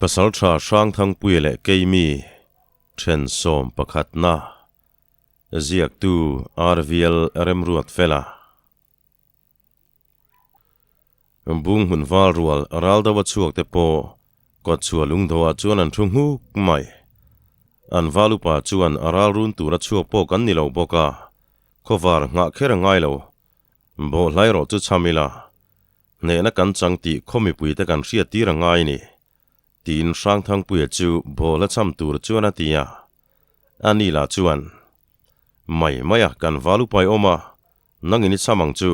Pasalṭha Hrangthangpuia leh Keimi ṭhen sawmpakhatna ziaktu RVL Remruatfela. Bung hmun val rual ral deuha chhuak te pawh kawtchhuah lungdawhah chuan an thu nghuk mai. An val upa chuan ral run tura chhuak pawh kan ni lo bawk a, khawvar nghah kher a ngai lo. Bawhhlai rawh chu chham ila, hnehna kan chang tih khaw mipuite kan hriat tir a ngai ni, tiin Hrangthangpuia chu bawhla chham tur chuan a ti a. Ani lah chuan, Mai mai a, kan val upai awm a, nangin i chham ang chu,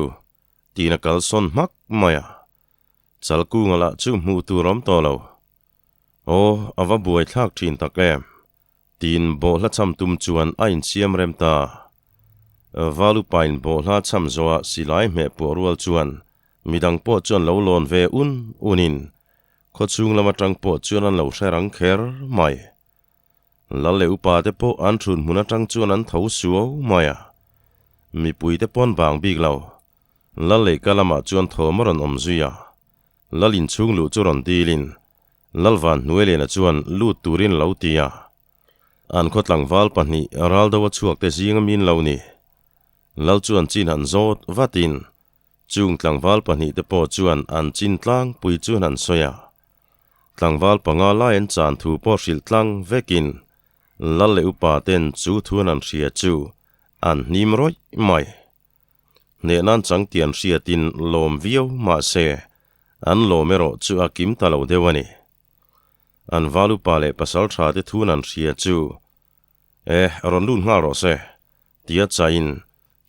tiin a kalsawn hmak mai a. Chalkunga lah chu hmuh tur awm tawh lo. Aw, a va buaithlak thin tak em? Tiin bawhhla cham tum chuan a insiam rem ta. Valupain bawhhla cham zawha silai hmeh puah rual chuan midang pawh chuan lo lawn ve un unin khawchhung lam atang pawh chuan an lo hre rang kher mai. Lal leh upa te pawh an thun hmun atang chuan an tho suau mai a. Mipui te pawn bang bik lo. Lal leh ka lamah chuan thawm a rawn awm zui a. Lal inchhung luh chu rawn dilin Lalvan Hnuailiana chuan lut turin lo ti a. An khaw tlangval pahnih Raldo a chhuak te zinga min lo ni. Lal chuan chin han zawt vatin chung tlangval pahnih te pawh chuan an chin tlangpui chuan han sawi a. Tlangval panga lai an chan thu pawh hrilh tlang vekin Lal leh upa ten chu thuan an hria chu an hnim rawih mai. Hnehnan chang tian hriatin lawm viau mahse an lawm erawh chu a kim ta lo deuh a ni. An valupa leh pasal tha te thun an hria chu, E, rawn lut nghal rawh se, tia chaiin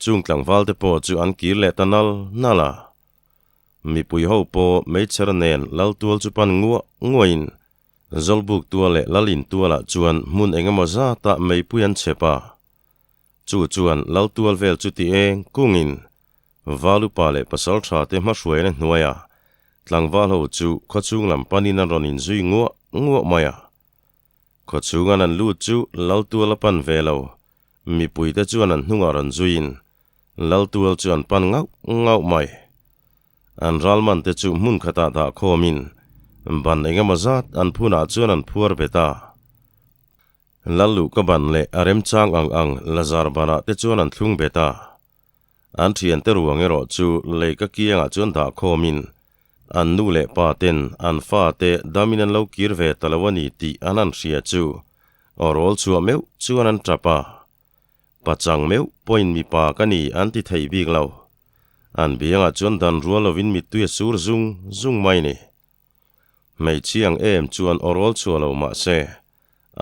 chung tlangval te pawh chu an kir leh ta nal nal a. Mipui ho pawh meichher nen lal tual chu pan nguah nguahin Zawlbuk tual leh Lalin tualah chuan hmun engemaw zatah meipui an chhep a. Chu chuan Laltual vel chu ti eng kungin Valupa leh Pasaltha te hmahruaina hnuaia tlangval ho chu khawchhung lam panin an rawn inzui nguah nguah mai a. Khawchhung an an lut chu Laltual a pan ve lo, mipuite chuan an hnungah rawn zuiin Laltual chu an pan ngauh ngauh mai. An ralman te chu hmun khatah dah khawmin ban engemaw zat an phunah chuan an phuar bet a. Lal luh ka ban leh a remchang ang ang Lazar banah te chuan an thlung bet a. An thiante ruang erawh chu lei ka kiangah chuan dah khawmin an nu leh pa ten an fa te damin an lo kir ve ta lo a ni tih an han hria chu aw rawl chhuah meuh chuan an tap a. Pachang meuh pawhin mipa ka ni an ti thei bik lo. An biangah chuan dan rual lovin mittui a sur zung zung mai ni. Hmeichhia ang em chuan aw rawl chhuah lo mah se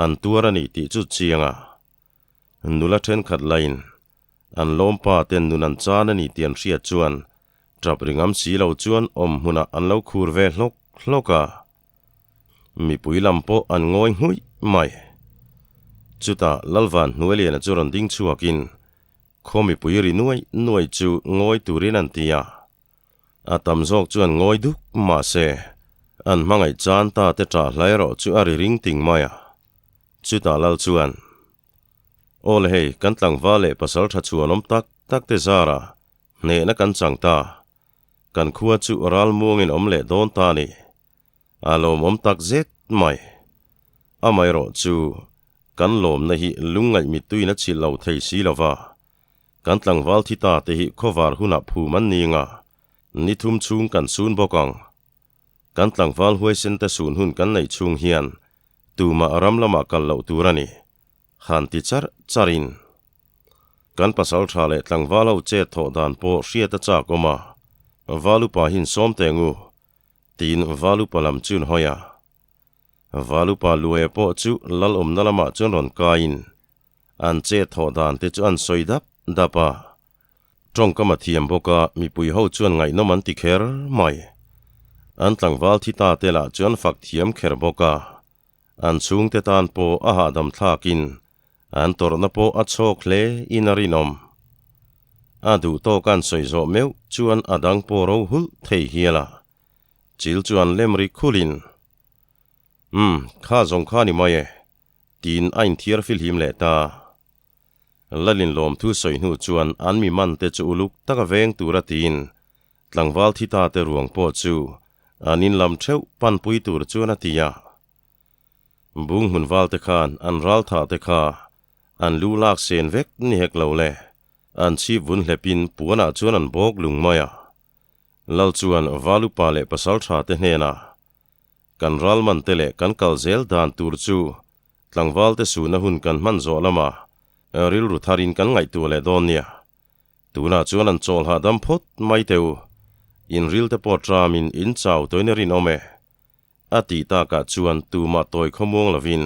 an tuar a ni tih chu chiang a. Nula thenkhat lain an lawmpa ten nun an chan a ni tih an hriat chuan tap ringam si lo chuan awm hmunah an lo khur ve hlawk hlawk a. Mipui lam pawh an ngawi nghuih mai. Chutah Lalvan Hnuailiana chu rawn ding chhuakin khaw mipui ri nuai nuai chu ngawi turin an ti a. A tam zawk chuan ngawi duk mah se, an hmangaih chan ta te ṭah hlai erawh chu a ri ring ting mai a. Chutah lal chuan, Aw le hei, kan tlangval leh pasal ṭha chhuanawm tak tak te zara hnehna kan chang ta. Kan khua chu ral muangin awm leh dawn ta a ni. A lawmawm tak zet mai. Amaherawh chu, kan lawmna hi lungngaih mittuin a chhilh lo thei si lo va. Kan tlangval thi ta te hi khawvar hunah phum an ni nga, ni thum chhung kan sun bawk ang. Kan tlangval huaisen te sun hun kan neih chhung hian tumah ram lamah kal loh tur a ni, han ti char char in. Kan pasal tha leh tlangval ho chet thawh dan pawh hriat a chak awm a, Valupa hin sawm teng u, tiin Valupa lam chu an hawi a. Valupa Luaia pawh chu lal awmna lamah chuan rawn kaiin An che thawh dan te chu an sawi dap dap a. Tawngkam a thiam bawk a, mipui ho chuan ngaihnawm an ti kher mai. An tlangval thi ta te lah chu an fak thiam kher bawk a. An chhungte tan pawh a hahdam thlakin an tawrhna pawh a chhawk hle in a rinawm. A duh tawk an sawi zawh meuh chuan a dang pawh ro hulh thei hial a. Chil chu an lem ri khulhin, Umm, kha zawng kha ni mai e. Tiin a inthiar filhim leh ta. Lalin lawmthu sawi hnu chuan an mi man te chu uluk taka veng tura tiin tlangval thi ta te ruang pawh chu an in lam theuh panpui tur chuan a ti a. Bung hmun val te khan an ral thah te kha an lu lak sen vek ni hek lo le. An chhip vun hlepin puanah chuan an bawk lung mai a. Lal chuan val upa leh pasal tha te hnenah, Kan ral man te leh kan kal zel dan tur chu tlangval te suhna hun kan hman zawh lamah rilru tharin kan ngaihtuah leh dawn nia. Tunah chuan an chawl hahdam phawt mai teh u. In ril te pawh tramin in chau tawhin a rinawm e. A tih takah chuan tumah tawi khawmuang lovin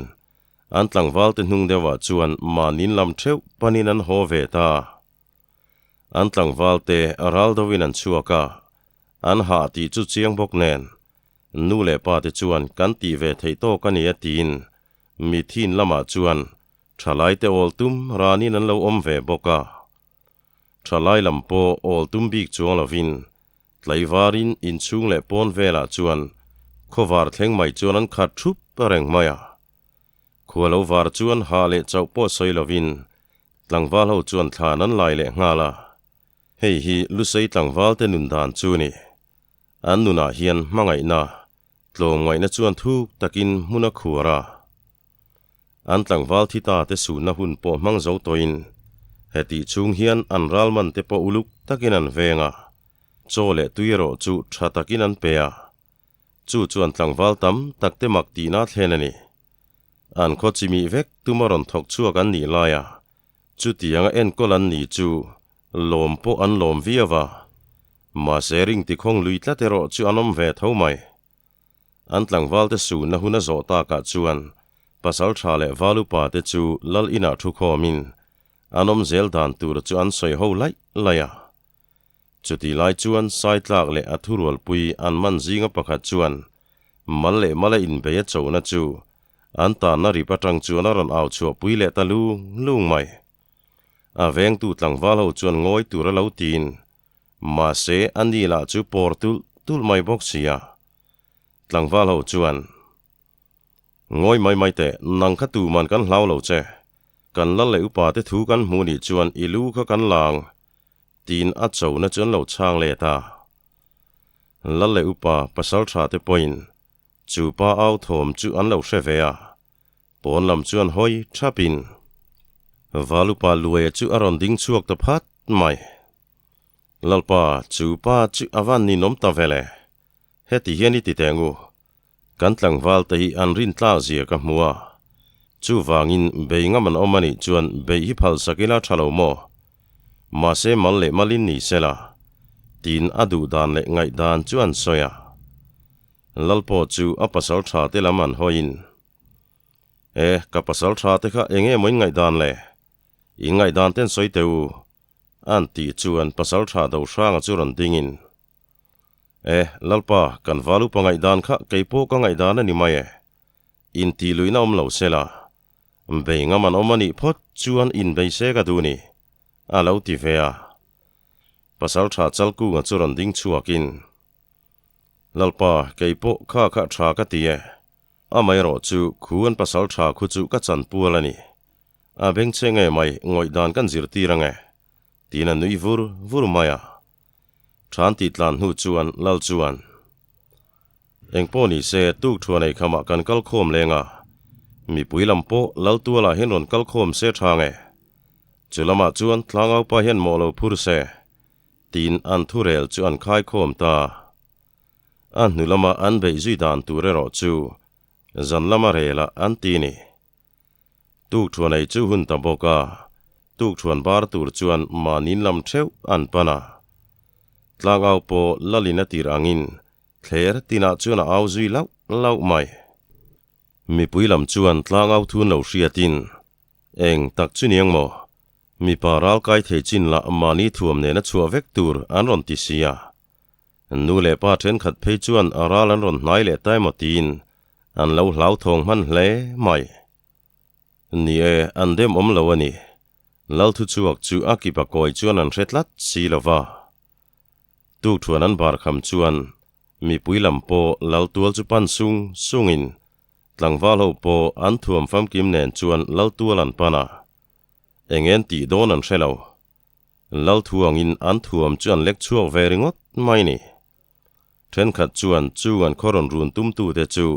an tlangvalte hnung deuhah chuan mahnin lam theuh panin an haw ve ta. An tlangvalte ral deuhin an chhuak a, an hah tih chu chiang bawk nen nu leh pa te chuan kan tih ve theih tawk a ni a tiin mithin lamah chuan thalaite awl tum ranin an lo awm ve bawk a. Thalai lam pawh awl tum bik chuang lovin Tlaivarin inchhung leh pawn velah chuan khawvar thleng mai chuan an khat thup reng mai a. Khua lo var chuan hah leh chauh pawh sawi lovin tlangval ho chuan thlan an lai leh nghal a. Hei hi Lusei tlangval te nun dan chu ni. An nunah hian hmangaihna, tlawmngaihna chuan thuk takin hmun a khuar a. An tlangval thi ta te suhna hun pawh hmang zo tawhin hetih chhung hian an ralman te pawh uluk takin an veng a, chaw leh tui erawh chu tha takin an pe a. Chu chuan tlangval tam tak te mak tihna thlen a ni. An khaw chimih vek tuma rawn thawk chhuak an nih laia chutianga enkawl an ni chu lawm pawh an lawm viau a, mahse ring tikhawng lui tlat erawh chu an awm ve tho mai. An tlangvalte suhna hun a zawh takah chuan pasal tha leh val upa te chu lal inah thu khawmin an awm zel dan tur chu an sawi ho laih laih a. Chutih lai chuan Saitlak leh a thurualpui an man zinga pakhat chuan mal leh mala inbei a chona chu an tanna rip atang chuan a rawn au chhuahpui leh ta lung lung mai. A vengtu tlangval ho chuan ngawi tur a lo tiin Mahse, a ni lah chu pawr tulh tulh mai bawk si a. Tlangval ho chuan, Ngawi mai mai teh, nang kha tuman kan hlau lo che. Kan lal leh upa te thu kan hmuh nih chuan i lu kha kan la ang, tiin a chona chu an lo chhang let a. Lal leh upa pasal tha te pawhin chu pa au thawm chu an lo hre ve a. Pawn lam chuan hawi thapin Val upa Luaia chu a rawn ding chhuak ta phat mai. Lalpa, chu pa chu a van ninawm ta vel e. Heti hian i ti teh ngu. Kan tlangval te hi an rin tlak zia ka hmu a. Chuvangin bei ngam an awm anih chuan beih hi phal sak ila tha lo maw? Mahse mal leh malin ni sela. Tiin a duh dan leh ngaih dan chu an sawi a. Lalpaw chu a pasal tha te lam an hawiin. E, ka pasal tha te kha enge maw in ngaih dan le? In ngaih dan ten sawi teh u. An tih chuan pasal tha do hranga chu rawn dingin, E, Lalpa, kan val upa ngaihdan kha kei pawh ka ngaihdan a ni mai e. Intih luihna awm lo sela, bei ngam an awm a nih phawt chuan inbei se ka duh ni, a lo ti ve a. Pasal tha Chalkunga chu rawn ding chhuakin, Lalpa, kei pawh kha kha tha ka ti e. Amaherawh chu khu an pasal tha khu chu ka chanpual a ni. A beng che nge mai ngawih dan kan zirtir ange? Tiin a nui vur vur mai a. Than tih tlan hnu chuan Lal chuan, Engpawh ni se tuk thuan ei khamah kan kal khawm leng a, mipui lam pawh Lal tualah hian rawn kal khawm se tha nge? Chu lamah chuan tlangaupa hian mawh lo phur se, tiin an thurel chu an khai khawm ta. A hnu lama an beih zui dan tur erawh chu zan lama relah an ti ni. Tukṭhuan ei chu hun ta bawk a, tukṭhuan bar tur chuan mahniin lam ṭheuh an pan a. Tlangau pawh Lalin a tir angin thler tinah chuan a au zui lauh lauh mai. Mipui lam chuan tlangau thun lo hriatin, Eng tak chu niang maw? Mipa ralkai thei chin lah mahni thuam nena chhuah vek tur an rawn ti si a. Nu leh pa ṭhenkhat phei chuan a ral an rawn hnai leh ta emaw tiin An lo hlauthawng hman hle mai. Ni e, an dem awm lo a ni. Lalthuchhuak chu a kipa kawi chuan an hre tlat si lo va. Tukthuan an bar kham chuan mipui lam pawh Laltual chu pan sung sungin tlangval ho pawh an thuam famkim nen chuan Laltual an pan a. Eng en tih dawn an hre lo. Lalthuangin an thuam chu an lek chhuak ve ringawt mai ni. Thenkhat chuan chu an khaw rawn run tumtute chu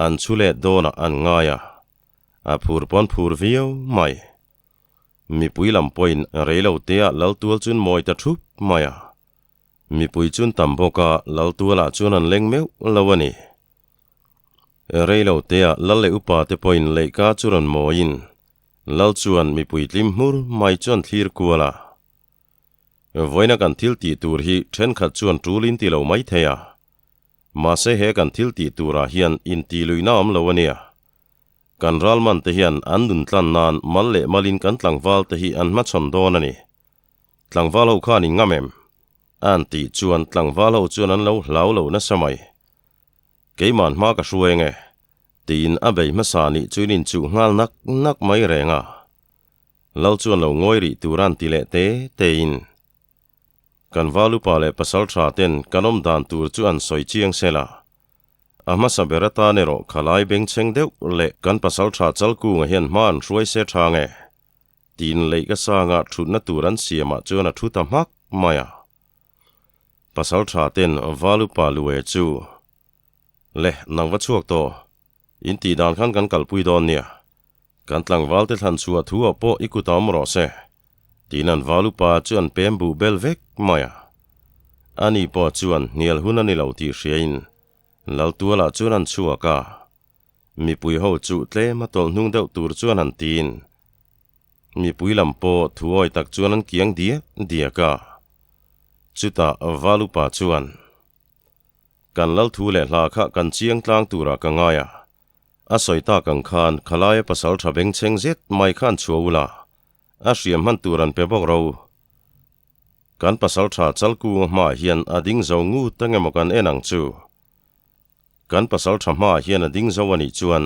An chhu let dawnah an ngai a, a phur pawn phur viau mai. Mipui lam pawhin rei lo teah lal tual chuan mawi ta thup mai a. Mipui chuan tam bawk a, lal tualah chuan an leng meuh lo a ni. Rei lo teah lal leh upa te pawhin leihka chu rawn mawiin lal chuan mipui tlim hmur mai chuan thlir kual a. Vawiina kan thil tih tur hi thenkhat chuan tul in ti lo mai thei a. Mahse he kan thil tih turah hian intihluihna awm lo a nia. Kan ralman te hian an nun tlan nan mal leh malin kan tlangval te hi an hmachhawn dawn a ni. Tlangval ho khan in ngam em? An tih chuan tlangval ho chuan an lo hlau lo nasa mai. Keiman hma ka hruai ange, tiin a bei hmasa nih chu in inchuh nghal nak nak mai reng a. Lal chuan lo ngawi rih tur an ti leh te tein. Kan valupa leh pasal tha ten kan awm dan tur chu an sawi chiang sel a. A hmasa ber atan erawh khalai bengchheng deuh leh kan pasal tha Chalkunga hian hma an hruai se tha nge? Tiin leih ka sanga thutna tur an siamah chuan a thu ta hmak mai a. Pasal tha ten valupa Lue chu, Le, nang va chhuak tawh. In tih dan khan kan kalpui dawn nia. Kan tlangval te thlan chhuah thu ah pawh i kut a awm rawh se. Tiin an val upa chu an pem buh bel vek mai a. Ani pawh chuan hnial hun a ni lo tih hriain Laltualah chuan an chhuak a. Mipui ho chu tlem a tawlh hnung deuh tur chuan an tiin. Mipui lam pawh thuawi tak chuan an kiang diak diak a. Chutah val upa chuan. Kan lal thu leh hla kha kan chiang tlang turah ka ngai a. A sawi tak ang khan khalaia pasal tha bengchheng zet mai khan chhuah ula, a hriam hman tur an pe bawk ro. Kan pasal tha Chalkunga hmaah hian a ding zo ngut ang emaw kan en ang chu. Kan pasal tha hmaah hian a ding zo a nih chuan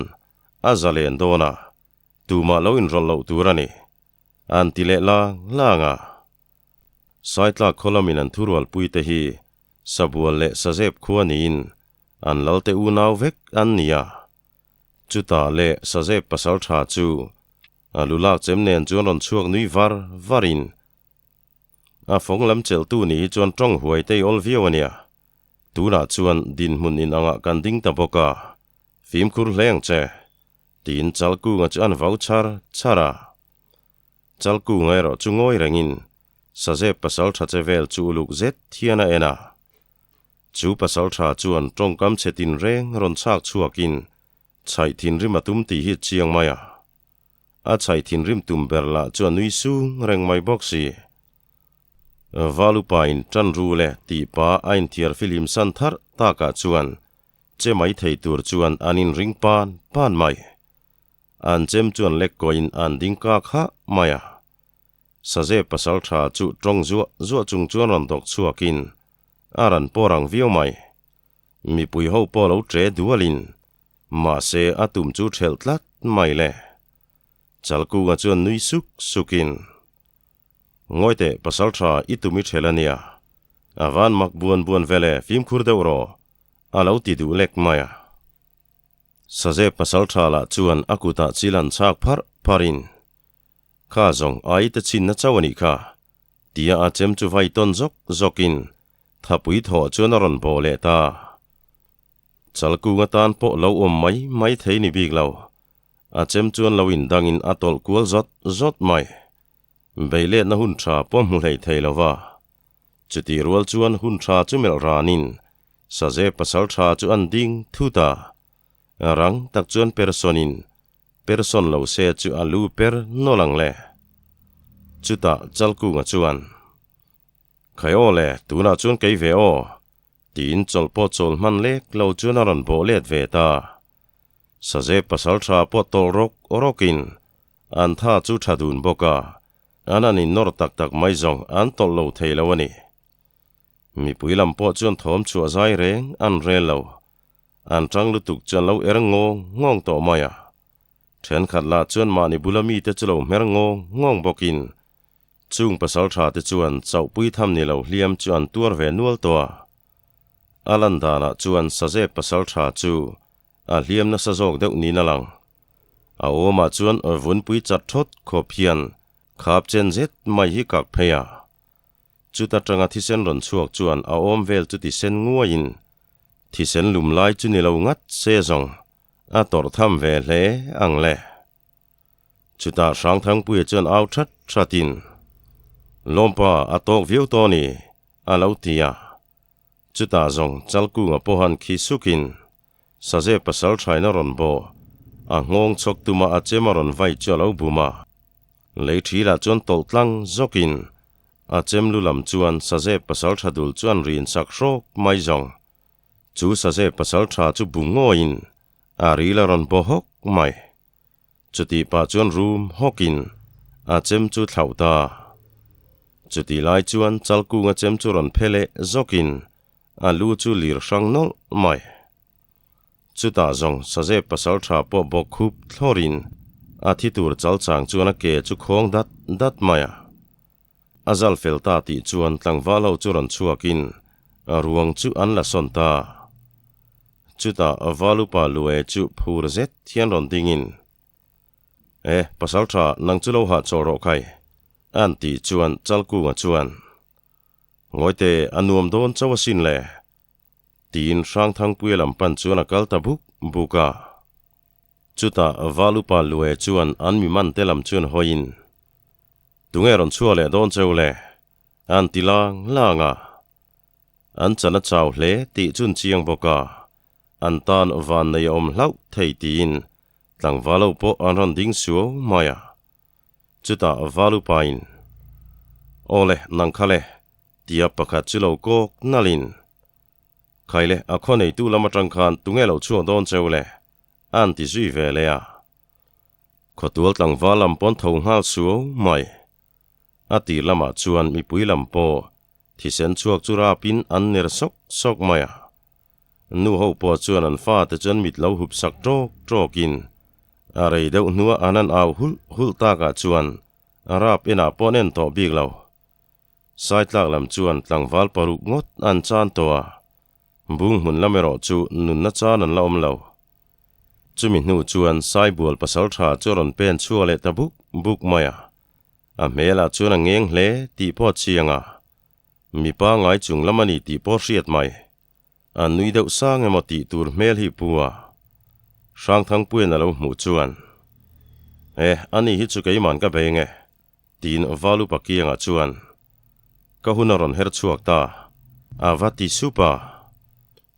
a zalen dawn a, tumah lo inrawlh loh tur a ni. An ti leh lang lang a. Saitlak khaw lamin an thurualpui te hi Sabual leh Sazep khua niin an lalte unau vek an ni a. Chutah leh Sazep pasal tha chu a lu lak chem nen chuan rawn chhuak nui var varin a fawng lam chelhtu ni hi chuan tawng huai te i awl viau a nia. Tunah chuan dinhmun in angah kan ding ta bawk a, fimkhur hle ang che, tiin Chalkunga chu an vau char char a. Chalkunga erawh chu ngawi rengin Sazep pasal tha che vel chu uluk zet hian a en a. Chu pasal tha chuan tawngkam chhe tin reng rawn chhak chhuakin chhaih thinrim a tum tih hi chiang mai a. A chhaih thinrim tum ber lah chu a nui sung reng mai bawk si. Valupain tan ru le tih pa a inthiar filim san thar takah chuan che mai thei tur chuan an inring pan pan mai. An chem chuan lek kawiin an ding kak hah mai a. Saze pasal tha chu tawng zuah zuah chung chuan rawn dawk chhuakin a rawn pawr ang viau mai. Mipui ho pawh lo tre dualin mahse a tum chu thelh tlat mai le. Chalkunga chuan nui suk sukin, Ngawi teh pasal tha i tum i thelh a nia. A van mak buan buan vel e fimkhur deuh rawh a lo ti duh lek mai a. Saze pasal tha lah chuan a kutah chil an chhak pharh pharhin, Kha zawng ai te chhinna chauh a nih kha, tia a chem chu vai tawn zawk zawkin thapui thawh chuan a rawn bawh leh ta. Chalkung atan pawh lo awm mai mai thei ni bik lo, a chem chuan lo indangin a tawlh kual zawt zawt mai. Beiletna hun tha pawh hmu hlei thei lo va. Chutih rual chuan hun tha chu melh ranin Saze pasal tha chu an ding thut a, rang tak chuan person-in Person lo se chu a lu per nawlh ang le. Chutah Chalkunga chuan, Khai aw le, tunah chuan kei ve aw, tiin chawlh pawh chawl hman lek lo chuan a rawn bawh let ve ta. Saze pasal tha pawh tawlh rawk rawkin an tha chu tha dun bawk a, an han innawr tak tak mai zawng an tawlh lo thei lo a ni. Mipui lam pawh chuan thawm chhuah zai reng an rel lo. An tang lutuk chuan lo er ngawng ngawng tawh mai a. Thenkhat lah chuan mahni bula mite chu lo hmer ngawng ngawng bawkin chung pasal tha te chuan chauhpui tham ni lo hliam chu an tuar ve nual tawh a. A lan danah chuan Sazep pasal tha chu a hliam nasa zawk deuh niin a lang. A awmah chuan vunpui chat thawt khawp hian khap chen zet mai hi kak phei a. Chuta tanga thisen rawn chhuak chuan a awm vel chu tisen nguaiin thisen lum lai chu ni lo ngat se zawng. A tawrh tham ve hle ang le. Chutah Hrangthangpuia chuan au that thatin, Lawmpa a tawk viau tawh a ni, a lo ti a. Chutah zawng Chalkunga pawhan khi sukin Saze pasal thaina rawn bawh, a nghawng chhawk tuma a chem a rawn vai chu a lo bum a. Lei thilah chuan tawlh tlang zawkin a chem lu lam chuan Saze pasal tha dul chuan rin sak hrawk mai zawng. Chu Saze pasal tha chu bu ngawiin a ril a rawn bawh hawk mai. Chutih pah chuan rum hawkin a chem chu thlauh ta. Chutih lai chuan Chalkunga chem chu rawn phe leh zawkin A lu chu lir hrang nawlh mai. Chutah zawng Saze pasal tha pawh bawk khup thlawrin a thi tur chal chang chuan a ke chu khawng dat dat mai a. A zal fel ta tih chuan tlangval ho chu rawn chhuakin a ruang chu an la sawn ta. Chutah Valupa Lue chu phur zet hian rawn dingin, E, pasal tha nang chu lo hahchawh rawh khai, a'n tih chuan Chalkunga chuan, Ngawite, a nuam dawn chauh asin le? tiin Hrangthangpuia lam pan chuan a kal ta buk buk a. Chutah Valupa Lue chuan an mi man te lam chuan hawiin, Tunge rawn chhuah leh dawn cheu le? an ti lang lang a. An chan a chau hle tih chun chiang bawk a, an tan van nei a awm hlauh thei tiin tlangval ho pawh an rawn ding suau mai a. Chutah Valupain, Aw le, nang kha le, tia pakhat chu lo kawk nalhin, Khai le, a khaw neitu lam atang khan tunge lo chhuak dawn cheu le? a'n ti zui ve leh a. Khawtual tlangval lam pawn tho nghal suau mai. A tir lamah chuan mipui lam pawh thisen chhuak chu rapin an ner sawk sawk mai a. Nu ho pawh chuan an fate chuan mit lo hup sak tawk tawkin a rei deuh hnua an han au hulh hulh takah chuan a rap enah pawh an en tawh bik lo. Saitlak lam chuan tlangval paruk ngawt an chan tawh a, bung hmun lam erawh chu nunna chan an la awm lo. Chumi hnu chuan Saibual pasal tha chu a rawn pen chhuak leh ta buk buk mai a, a hmelah chuan a ngeng hle tih pawh a chiang a, mipa ngai chung lam a ni tih pawh hriat mai. A nui deuh sang emaw tih tur hmel hi pu a, Hrangthangpuian a lo hmuh chuan, E, ani hi chu keiman ka bei nge, tiin Valupa kiangah chuan ka hun a rawn her chhuak ta, a va ti sup a.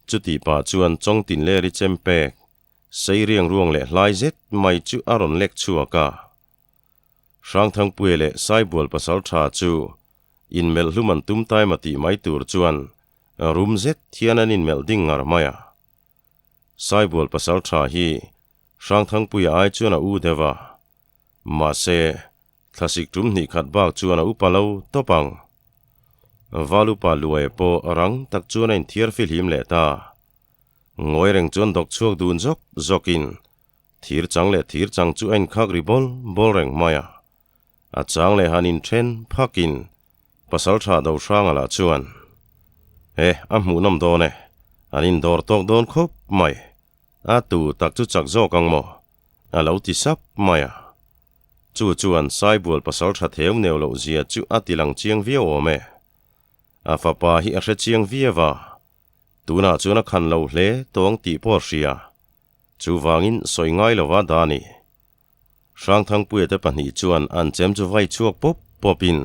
Chutih pah chuan Chawngtin leri chem pek, sei riang ruang leh hlai zet mai chu a rawn lek chhuak a. Hrangthangpuia leh Saibual pasal tha chu inmelh hlum an tum taima tih mai tur chuan Rum zet hian an inmelh ding ngar mai a. Saibual pasal tha hi Hrangthangpuia ai chuan a u deuh a. Mahse, thlasik tum hnih khat bak chuan a upa lo tawp ang. Valupa Luaia pawh rang tak chuan a inthiar fihlim leh ta. Ngawi reng chuan dawk chhuak dun zawk zawkin thir chang leh thir chang chu a inkhak ri bawl bawl reng mai a. A chang leh han inthen phakin pasal tha do hranga lah chuan, He, a hmuhnawm dawn e, an indawr tawk dawn khawp mai, a tu tak chu chak zawk ang maw? a lo ti sap mai a. Chu chuan Saibual pasal tha theu neu loh zia chu a ti lang chiang viau awm e. A fapa hi a hre chiang viau a, tunah chuan a khan lo hle tawng tih pawh a hria. Chuvangin sawi ngai lova dah a ni. Hrangthangpuia te pahnih chuan an chem chu vai chhuak pawp pawpin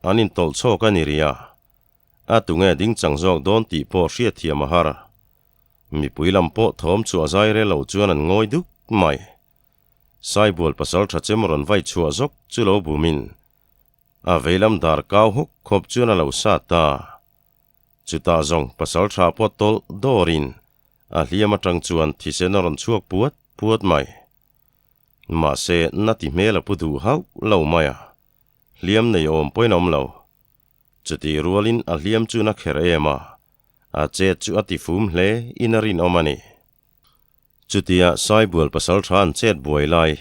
an intawlh chhawk a ni rih a, a tunge ding chang zawk dawn tih pawh hriatthiam a har. Mipui lam pawh thawm chhuah zai rel lo chuan an ngawi duk mai. Saibual pasal tha chem rawn vai chhuah zawk chu lo bumin a veilam dar kau hawk khawp chuan a lo sat ta. Chutah zawng pasal tha pawh tawlh dawrin a hliam atang chuan thisen a rawn chhuak puat puat mai. Mahse, na ti hmel a pu duh hauh lo mai a, hliam nei awm pawhin a awm lo. Chutih rualin a hliam chu na kher em a, a chet chu a ti fum hle in a rinawm a ni. Chutia Saibual pasal tha an chet buai lai,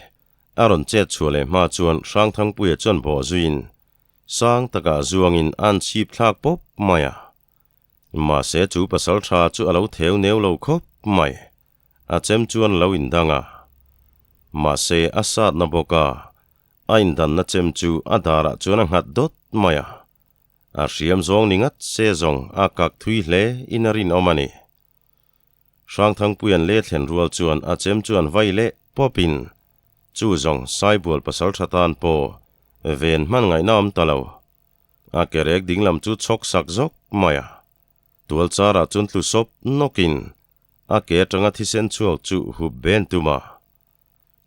a rawn chet chhuah leh hma chuan Hrangthangpuia chuan bawh zuiin sang takah zuangin a an chhip thlak pawp mai a. Mahse, chu pasal tha chu a lo theu neu lo khawp mai. A chem chuan lo indang a. Mahse, a satna bawk a, a indanna chem chu a darah chuan a nghat dawt mai a. A hriam zawng ni ngat se zawng a kak thui hle in a rinawm a ni. Hrangthangpuia'n le thlen rual chuan a chem chuan vai leh pawpin chu zawng Saibual pasaltha tan pawh ven hman ngaihna awm ta lo. A ke rek dinglam chu chhawk sak zawk mai a. Tual charah chuan tlu sawp nawkin a ke atanga thisen chhuak chu hup ben tum a.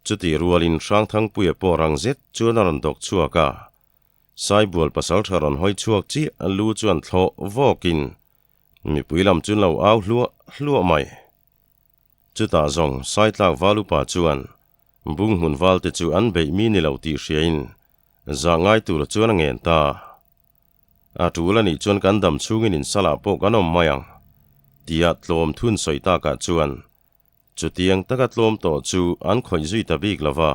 Chutih rualin Hrangthangpuia pawh rang zet chuan a rawn dawk chhuak a. Saibual pasaltha rawn hawi chhuak chiah a lu chuan thlawh vawkin mipui lam chu lo au hluah hluah mai. Chutah zawng Saitlak Valupa chuan Bunghmun valte chu an beih mi ni lo tih hriain zah ngai tur chuan a ngen ta. A tul a nih chuan kan dam chhungin insalah pawh kan awm mai ang tia tlawm thun sawi takah chuan chutiang taka tlawm tawh chu an khawih zui ta bik lo va.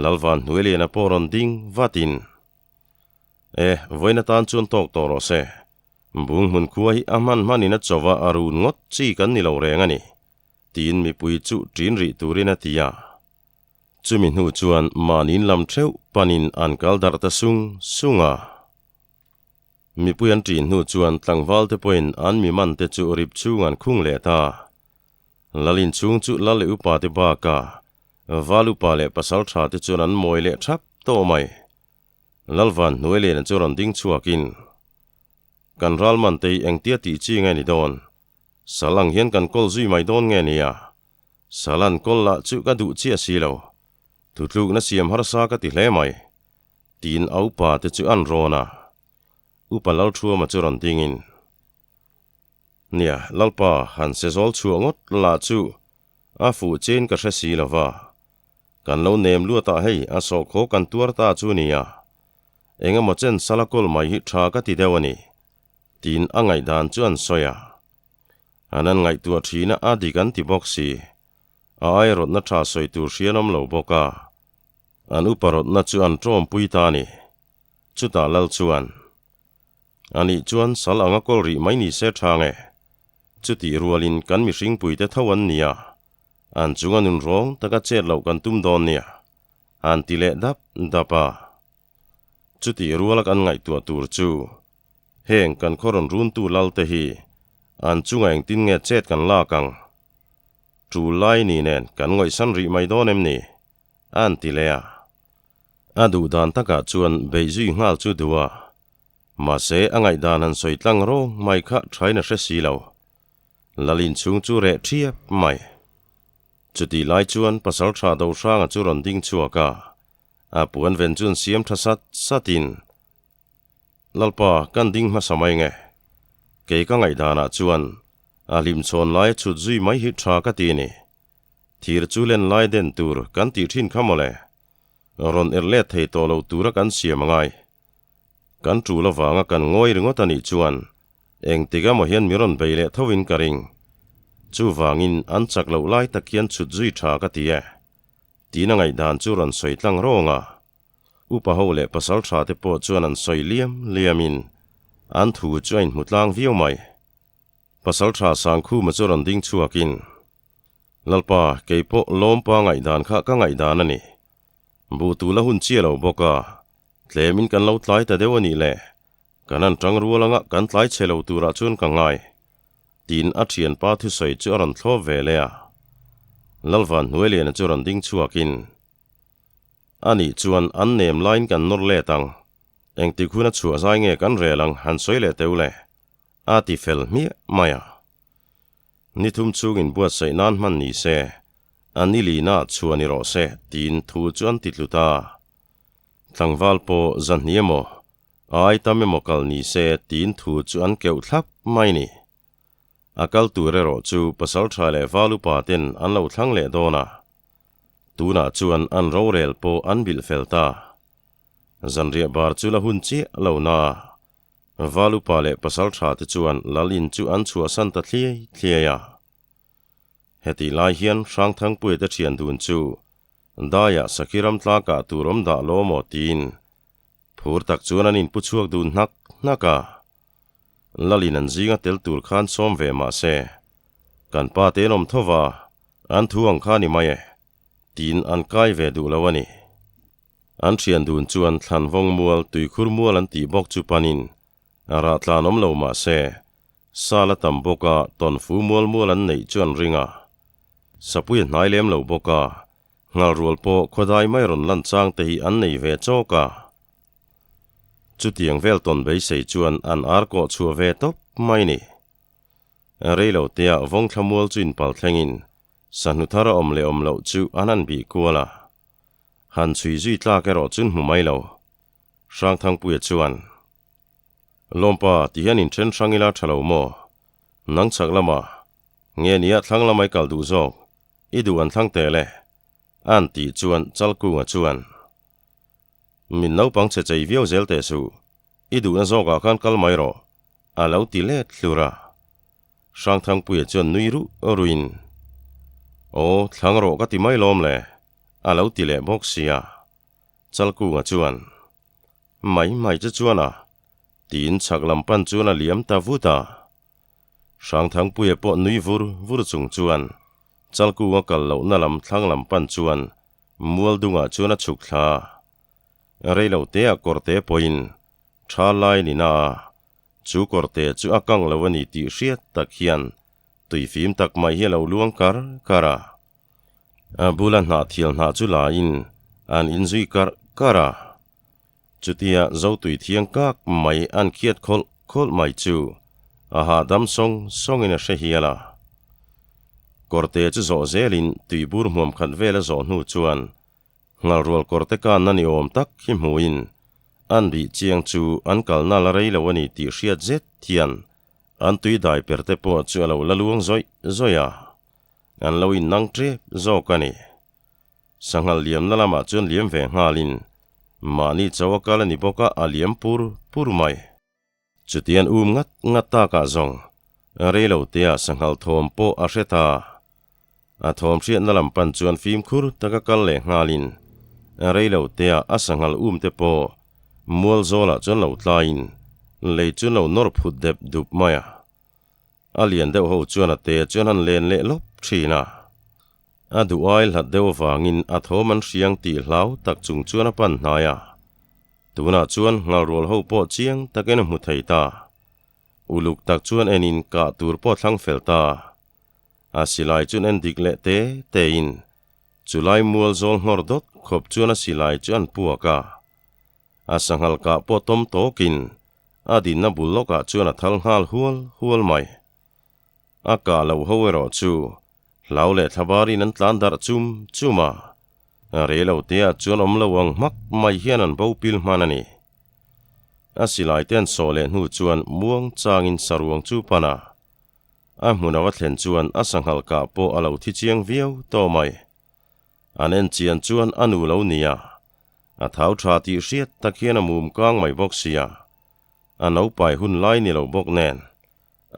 Lalvan hnuailiana pawh rawn ding vatin, E, vawiin atan chuan tawk tawh rawh se. Bunghmun khua hi a hman hmanin a cho va, a run ngawt chi kan ni lo reng a ni, tiin mipui chu ṭin rih turin a ti a. Chumi hnu chuan mahniin lam theuh panin an kal darh ta sung sung a. Mipui an ṭin hnu chuan tlangval te pawhin an mi man te chu rip chhung an khung leh ta. Lal inchhung chu lal leh upa te bakah Val upa leh pasal tha te chuan an mawi leh thap tawh mai. Lalvan hnuai lena chu rawn ding chhuakin, Kan ral man te hi engtia tih chi nge ni dawn? Sal ang hian kan kawl zui mai dawn nge nia? Sal an kawl lah chu ka duh chiah si lo. Thutlukna siam harsa ka ti hle mai. Tiin a upa te chu an rawn a. Upa Lalthuama chu rawn dingin, Nia, Lalpa, han se zawl chhuah ngawt lah chu A fuh chein ka hre si lo va. Kan lo nem luatah hei a sawhkhaw kan tuar ta chu nia. Eng emaw chen sala kawl mai hi tha ka ti deuh a ni, tiin a ngaihdan chu an sawi a. An an ngaihtuah thina a dik an ti bawk si. A airawtna tha sawi tur hrian awm lo bawk a. An upa rawtna chu an tawmpui ta a ni. Chutah lal chuan, Anih chuan sal anga kawl rih mai ni se tha nge? Chutih rualin kan mihringpuite tho an nia, an chunga nun rawng taka chet loh kan tum dawn nia, an ti leh dap dap a. Chutih ruala kan ngaihtuah tur chu heng kan khaw rawn runtu lalte hi an chunga engtin nge chet kan lak ang? Tul lai ni nen kan ngawihsan rih mai dawn em ni? An ti leh a. A duh dan takah chuan beih zui nghal chu duh a. Mahse, a ngaihdan han sawi tlang rawng mai kha thain a hre si lo. Lalin chhung chu reh thiap mai. Chutih lai chuan pasal tha do hranga chu rawn ding chhuak a, a puan ven chuan siam tha sat satin, Lalpa, kan ding hmasa mai nge? Kei ka ngaihdanah chuan a hlimchhawn lai a chhut zui mai hi tha ka ti ni. Thir chu len lai den tur kan tih thin kha mawle. Rawn er let thei tawh lo tura kan siam a ngai. Kan tul avanga kan ngawi ringawt a nih chuan engtik emaw hian mi rawn bei leh tho in ka ring. Chuvangin an chak loh lai tak hian chhut zui tha ka ti e. Tiin a ngaihdan chu rawn sawi tlang rawng a. Upa ho leh pasal tha te pawh chuan an sawi liam liamin an thu chu a inhmu tlang viau mai. Pasal tha Sangkhuma chu rawn ding chhuakin, Lalpa, kei pawh lawmpa ngaihdan kha ka ngaihdan a ni. Buh tula hun chiah lo bawk a, tlemin kan lo tlai ta deuh a nih le, kan han tang rual anga kan tlai chhe lo turah chuan ka ngai, tiin a thianpa thusawi chu a rawn thlawp ve leh a. Lalvan Hnuailiana chu rawn ding chhuakin, A nih chuan an nem laiin kan nawr let ang, engtik hun a chhuah zai nge kan rel ang han sawi leh teu le, a ti fel hmiah mai a. Ni thum chhungin buatsaih nan hman ni se, a ni lina chhuah ni rawh se tiin thu chu an ti tlu ta. Tlangval pawh zahni emaw, a ai tam emaw kal ni se tiin thu chu an keuh thlap mai ni. A kal tur erawh chu pasaltha leh val upa ten an lo thlang leh dawn a. Tunah chuan an rorel pawh an bilh fel ta. Zanriah bar chu la hun chiah lo na. Val upa leh pasal tha te chuan lal in chu an chhuahsan ta thliai thliai a. Hetih lai hian Hrangthangpuia te thian dun chu daiah Sakhi ram tlakah tur awm dah law maw tiin phur tak chuan an inpu chhuak dun hnak hnak a. Lal in an zinga tel tur khan sawm ve mah se, kan pa te an awm tho va, an thu ang kha ni mai e, tiin an kai ve duh lo a ni. An thian dun chuan Thlanvawng mual, Tuikhur mual an tih bawk chu panin a rah tlan awm lo mah se, Sal a tam bawk a, tawnfu mual mual an neih chu an ring a. Sapui a hnai lem lo bawk a, nghalrual pawh khawdai mai rawn lan chang te hi an nei ve chawk a. Chutiang vel tawn beisei chuan an ar kawh chhuah ve tawp mai ni. Rei lo tea vawngthla mual chu inpal thlengin sahnu thar a awm leh awm loh chu an han bih kual a. Han chhui zui tlak erawh chun hmu mai lo. Hrangthangpuia chuan, Lawmpa, ti hian inthen hrang ila tha lo maw? Nang chhak lamah, nge nia thlang lamah i kal duh zawk, i duh an thlang teh le, a'n tih chuan Chalkunga chuan, Min naupang chhe chei viau zel teh suh, i duhna zawkah khan kal mai rawh, a lo ti let hlur a. Hrangthangpuia chuan nui ruh ruin, Aw, thlang rawh ka ti mai lawm le, a lo ti leh bawk sia. Chalkunga chuan, Mai mai che chuan a, tiin chhak lam pan chuan a liam ta vut a. Hrangthangpuia pawh nui vur vur chung chuan Chalkunga kal lohna lam thlang lam pan chuan mual dungah chuan a chhuk thla a. Rei lo teah kawrte pawhin tha lai ni na a, chu kawrte chu a kang lo a ni tih hriat tak hian tuifim tak mai hi a lo luang kar kar a. A bula hnahthial hnah chu lain an inzui karh karh a. Chutia Zotui thiang kak mai an khiat khawlh khawlh mai chu a hahdam sawng sawngin a hre hial a. Kawrte chu zawh zelin tuibur hmuam khat vel a zawh hnu chuan nghalrual kawrte kanna ni awm tak hi hmuin an bih chiang chu an kalna la rei lo a ni tih hriat zet hian an tui dai perte pawh chu a lo la luang zawih zawih a. An lo innang tep zawk a ni. Sanghal liamna lamah chuan liam ve nghalin mahni chau a kal a ni bawk a, a liam pur pur mai. Chutian um ngat ngat takah zawng rei lo tea sanghal thawm pawh a hre ta. A thawm hriatna lam pan chuan fimkhur taka kal leh nghalin rei lo tea a sanghal um te pawh mual zawlah chuan lo tlaiin lei chu lo nawr phut dep dup mai a. A lian deuh ho chuan a te chuan an len leh lawp thin a. A duh ai hlat deuh avangin a thawm an hriang tih hlau tak chung chuan a pan hnai a. Tunah chuan nghalrual ho pawh chiang takin a hmu thei ta. Uluk tak chuan enin kah tur pawh a thlang fel ta. A silai chuan en dik leh te tein chulai mual zawl nghawr dawt khawp chuan a silai chu an puak a. A sanghal kah pawh tawm tawkin a dinna bul lawkah chuan a thal nghal hual hual mai. A kah loh ho erawh chu hlau leh thlabarin an tlan darh chum chum a, rei lo teah chuan awm lo ang hmak mai hian an bo pil hman a ni. A silai te an sawh leh hnu chuan muang changin saruang chu pan a, a hmun a va thlen chuan a sanghal kah pawh a lo thi chiang viau tawh mai. An en chian chuan a nu lo nia, a thau tha tih hriat tak hian a mum kang mai bawk sia, a naupai hun lai ni lo bawk nen,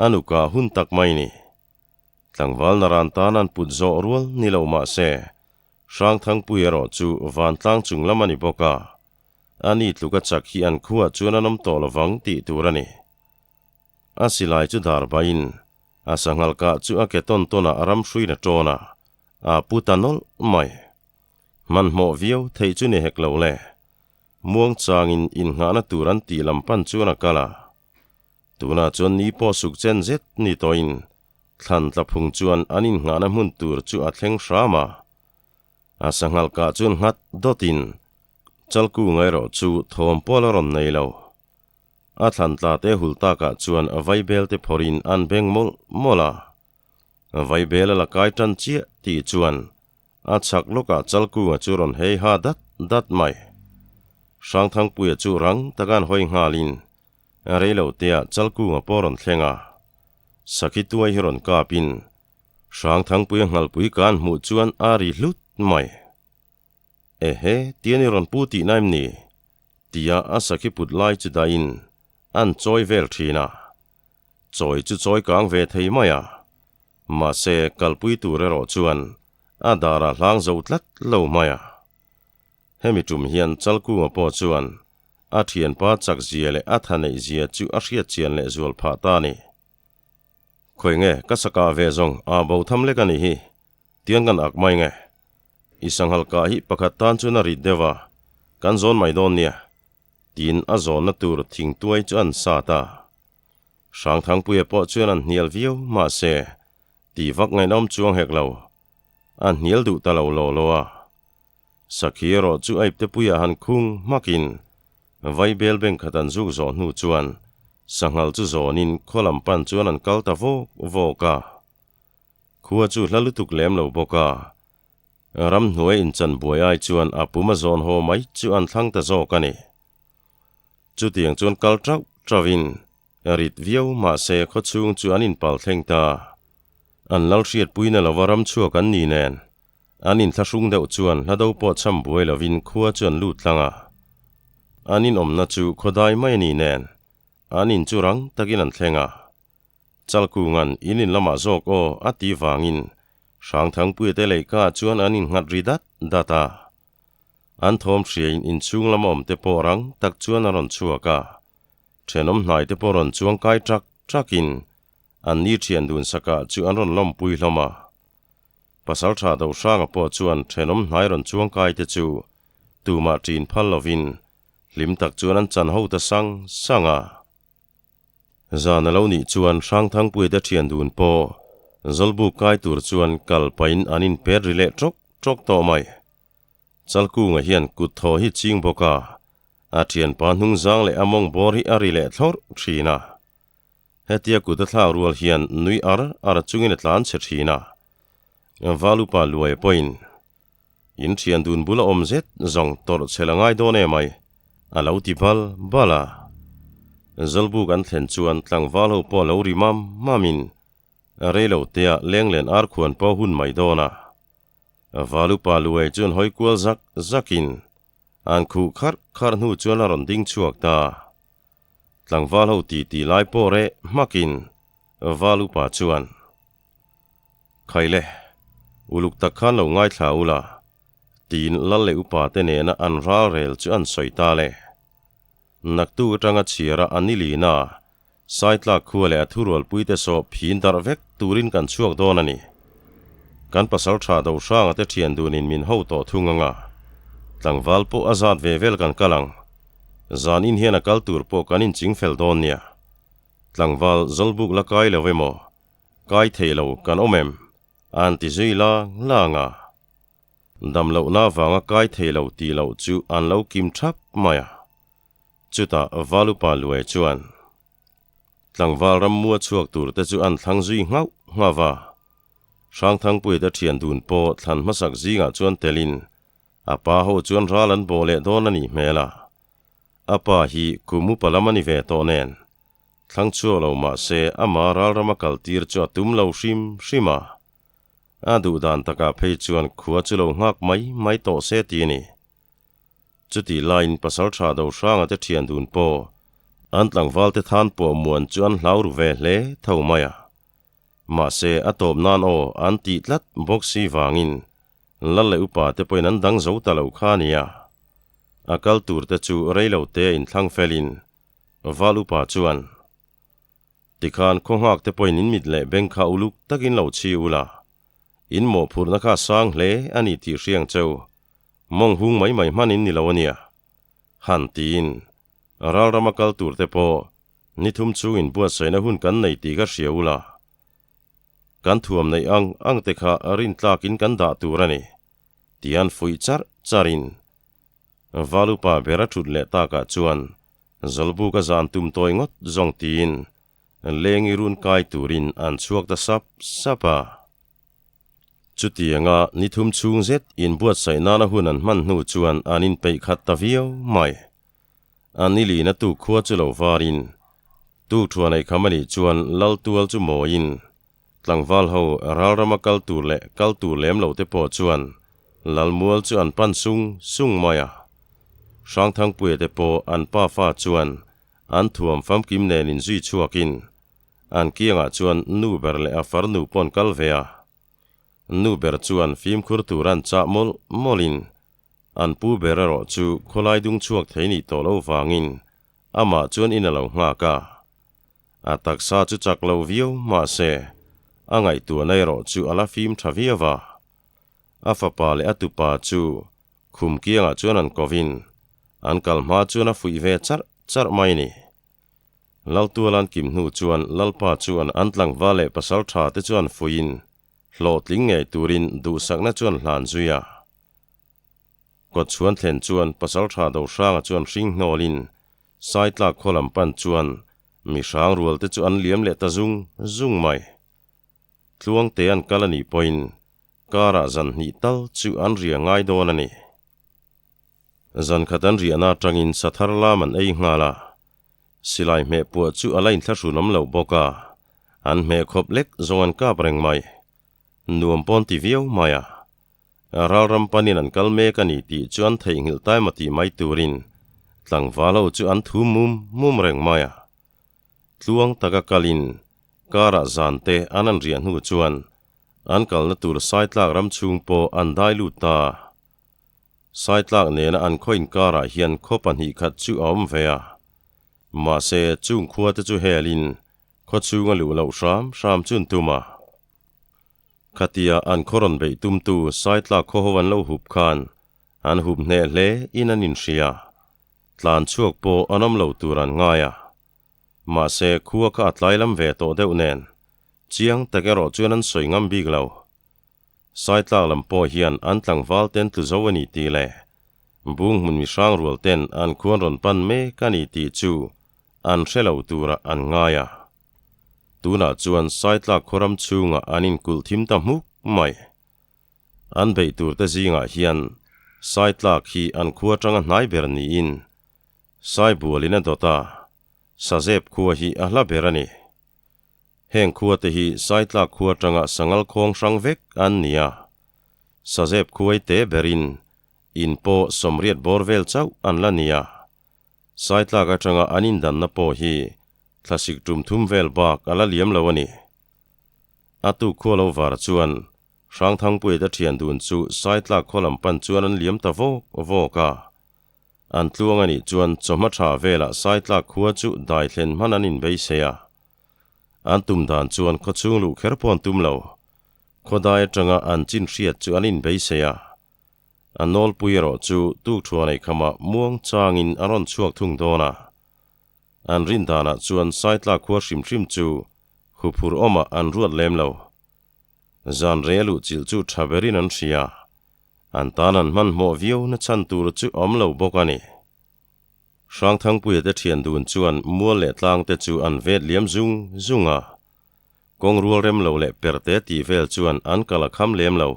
a nuka hun tak mai ni. Tlangval naran tan an put zawh rual ni lo mah se, Hrangthangpui erawh chu vantlang chung lam a ni bawk a, a ni tluka chak hi an khuah chuan an awm tawh lovang tih tur a ni. A silai chu dar bahin, a sanghal kah chu a ke tawn tawnah a ram hruin a tawn a, A pu ta nawlh mai. Hmanhmawh viau theih chu ni hek lo le. Muang changin innghahna tur an tih lam pan chuan a kal a. Tunah chuan ni pawh suk chen zet ni tawhin thlan tla phung chuan an innghahna hmun tur chu a thleng hram a. A sanghal kah chuan nghat dawtin Chalkunga erawh chu thawm pawl a rawn nei lo. A thlan tla te hul takah chuan vaibel te phawrhin an beng mawlh mawlh a. Vaibel a la kai tan chiah tih chuan a chhak lawkah Chalkunga chu rawn hei ha dat dat mai. Hrangthangpuia chu rang taka an hawi nghalin reiloteah Chalkunga pawh rawn thleng a. Sakhi tuai hi rawn kapin Hrangthangpuia nghalpui ka an hmuh chuan a ri hlut mai. Ehe, tian i rawn pu tihna em ni? tia a sakhi put lai chu dahin an chawi vel thin a. Chawi chu chawi kang ve thei mai a, mahse kalpui tur erawh chuan a darah hlang zo tlat lo mai a. Hemi tum hian Chalkunga pawh chuan a thianpa chak zia leh a tha neih zia chu a hriat chian leh zual phah ta a ni. Khawi nge ka sakah ve zawng a bo tham lek a nih hi, tian kan ak mai nge. I sanghal kah hi pakhat tan chuan a rit deuh a, kan zawn mai dawn nia, tiin a zawnna tur thingtuai chu an sat a. Hrangthangpuia pawh chuan an hnial viau mahse, ti vak ngainawm chuang hek lo. A hnial duh ta lo law law a. Sakhi erawh chu a iptepuiah han khung hmakin Vaibel beng khat an zuk zawh hnu chuan sanghal chu zawnin khaw lam pan chuan an kal ta vawk vawk a. Khua chu hla lutuk lem lo bawk a, ramhnuai inchan buai ai chuan a pum a zawn haw mai chu an thlang ta zawk a ni. Chutiang chuan kal tauh tauhin rit viau mahse khaw chhung chu an inpal thleng ta. An lal hriatpuina lova ram chhuak an ni nen an inthlahrung deuh chuan hla do pawh cham buai lovin khua chu an lut tlang a. An inawmna chu khaw dai mai a ni nen an in chu rang takin an thleng a. Chalkunga'n in in lamah zawk aw a ti vangin Hrangthangpuiate leihka chuan an innghat ri dat dat a. An thawm hriain inchhung lama awmte pawh rang tak chuan a rawn chhuak a, thenawm hnaite pawh rawn chuang kai ṭak ṭakin an ni ṭhian dun sakah chu an rawn lawmpui hlawm a. Pasalṭha Dohranga pawh chuan thenawm hnai rawn chuang kaite chu tumah ṭin phal lovin hlim tak chuan an chan ho ta sang sang a. Zan a lo nih chuan Hrangthangpuiate ṭhian dun pawh Zawlbuk kai tur chuan kal pahin an inpet ri leh ṭawk ṭawk tawh mai. Chalkunga hian kut thaw hi ching bawk a, a thianpa hnung zang leh a mawng bawr hi a ri leh thlawrh thin a. Hetia kut a thlak rual hian nui ar ar chungin a tlan chhe thin a. Valupa luai pawhin in thian dun bul a awm zet zawng tawrh chhel a ngai dawn em ai, a lo ti bal bal a. Zawlbuk an thlen chuan tlangval ho pawh a lo ri mam mamin reilo tea lenglen ar khuan pawh hun mai dawn a. Valupa luai chuan hawi kual zak zakin an khuh kharh kharh hnu chuan a rawn ding chhuak ta. Tlangval ho ti ti lai pawh reh hmakin Valupa chuan, Khaile, uluk tak khan lo ngaithla ula, tiin lal leh upa te nena an ral rel chu an sawi ta le. Naktu atanga chhiara a nilina Saitlak khua leh a thurualpuite saw phin darh vek turin kan chhuak dawn a ni. Kan pasal tha do hranga te thian dunin min ho tawh thung anga tlangval pawh a zat ve vel kan kal ang. Zan in hian a kal tur pawh kan inching fel dawn nia. Tlangval Zawlbuk la kai lo emaw, kai thei lo kan awm em? An ti zui lang lang a. Dam lohna vanga kai thei lo tih loh chu an lo kim thap mai a. Chutah Valupa Luai chuan tlangval rammua chhuak tur te chu an thlang zui nghauh nghauh a. Hrangthangpuiate thian dun pawh thlan hmasak zingah chuan telin a pa ho chuan ral an bawh leh dawn a nih hmel a. A pa hi kum upa lam a ni ve tawh nen thlang chhuak lo mah se ama ral rama kal tir chu a tum lo hrim hrim a. A duh dan takah phei chuan khua chu lo nghak mai mai tawh se ti a ni. Chutih laiin Pasalṭha Dohranga te ṭhian dun pawh an tlangvalte than pawh muan chu an hlau ru ve hle tho mai a. Mahse, a tawp nan aw an tih tlat bawk si vangin Lal leh upa te pawhin an dang zo ta lo kha a nia. A kal tur te chu rei lo te inthlang felin Val upa chuan, Tikhan khaw nghak te pawhin in mit leh beng kha uluk takin lo chhi ula, in mawhphurhna kha a sang hle a ni tih hriang cheu. Mawng hung mai mai hman in ni lo a nia. Han tiin, ral rama kal tur te pawh ni thum chhung in buatsaihna hun kan nei tih ka hria ula. Kan thuam neih ang ang te kha rin tlak in kan dah tur a ni, tian fuih char char in Valupa ber a thut leh tak ah chuan Zawlbuk a zan tum tawi ngawt zawng tiin Lengi run kai turin an chhuak ta sap sap a. Chutianga ni thum chhung zet inbuatsaih nana hun an hman hnu chuan an inpeih khat ta viau mai. An ni lina tuk khua chu lo varin tuk thuan ei kham a nih chuan lal tual chu mawiin tlangval ho ralrama kal tur leh kal tur lem lo te pawh chuan lal mual chu an pan sung sung mai a. Hrangthangpuia te pawh an pafa chuan An thuam famkim nen inzui chhuakin an kiangah chuan nu ber leh a farnu pawh an kal ve a. Nu ber chuan fimkhur tur an chah mawlh mawlhin an pu ber erawh chu khawlai dung chhuak thei nih tawh loh vangin amah chuan in a lo nghak a. A taksa chu chak lo viau mahse a ngaihtuahna erawh chu a la fim tha viau a. A fapa leh a tupa chu Khum kiangah chuan an kovin an kal hma chuan a fuih ve charh charh mai ni. Laltualan kim hnu chuan Lalpa chuan an tlangval leh pasal tha te chuan fuiin hlawhtling ngei turin duhsakna chuan hlan zui a. Kawtchhuan thlen chuan pasal tha Dohranga chuan hring hnawlin Saitlak khaw lam pan chuan mi hrang rual te chu an liam leh ta zung zung mai. Tluangte an kal a nih pawhin karah zan hnih tal chu an ria ngai dawn a ni. Zan khat an riahna atangin sathar lam an ei nghal a, silai hmeh puah chu a la inthlahrun awm loh bawk a, an hmeh khawp lek zawng an kap reng mai. Nuam pawn ti viau mai a. Ralram panin an kal mek a ni tih chu an theihnghilh taima tih mai turin tlangval ho chu an thu mum mum reng mai a. Tluang taka kalin karah zan te an an riah hnu chuan an kalna tur Saitlak ram chhung pawh an dai lut ta. Saitlak nena an khaw inkarah hian khaw pahnih khat chu a awm ve a. Mahse chung khua te chu helin khaw chhunga luh loh hram hram chu an tum a. Khatia an khaw rawn beih tumtu Saitlak khaw ho an lo hup khan an hup hneh hle in an inhria. Tlan chhuak pawh an awm lo tur an ngai a. Mahse khua kha a tlai lam ve tawh deuh nen chiang tak erawh chuan an sawi ngam bik lo. Saitlak lam pawh hian an tlangval ten tlu zo a ni tih leh bung hmun mi hrang rual ten an khuan rawn pan mek a ni tih chu an hre lo turah an ngai a. Tunah chuan Saitlak khawram chhungah an inkulh thim ta hmuk mai. An beih turte zingah hian Saitlak hi an khua atanga hnai ber niin Saibualin a dawt a, Sazep khua hi a hla ber a ni. Heng khua te hi Saitlak khua atanga Sangal khawng hrang vek an ni a, Sazep khuai te berin in pawh sawmriat bawr vel chauh an la ni a. Saitlak atanga an indanna pawh hi thlasik tum thum vel bak a la liam lo a ni. A tuk khua lo var chuan Hrangthangpuia te thian dun chu Saitlak khaw lam pan chuan an liam ta vawk vawk a. An tluang a nih chuan chawhma tha velah Saitlak khua chu dai thlen hman an inbeisei a. An tum dan chuan khaw chhung luh kher pawh an tum lo. Khaw dai atanga an chin hriat chu an inbeisei a. A nawlpui erawh chu tukthuan ei khamah muang changin a rawn chhuak thung dawn a. An rin danah chuan Saitlak khua hrim hrim chu huphur awmah an ruat lem lo. Zan rei a luh chilh chu tha berin an hria. An tan an hmanhmawh viau na chhan tur chu awm lo bawk a ni. Hrangthangpuia te thian dun chuan mual leh tlang te chu an vet liam zung zung a. Kawng rual rem lo leh perte tih vel chuan an kal a kham lem lo.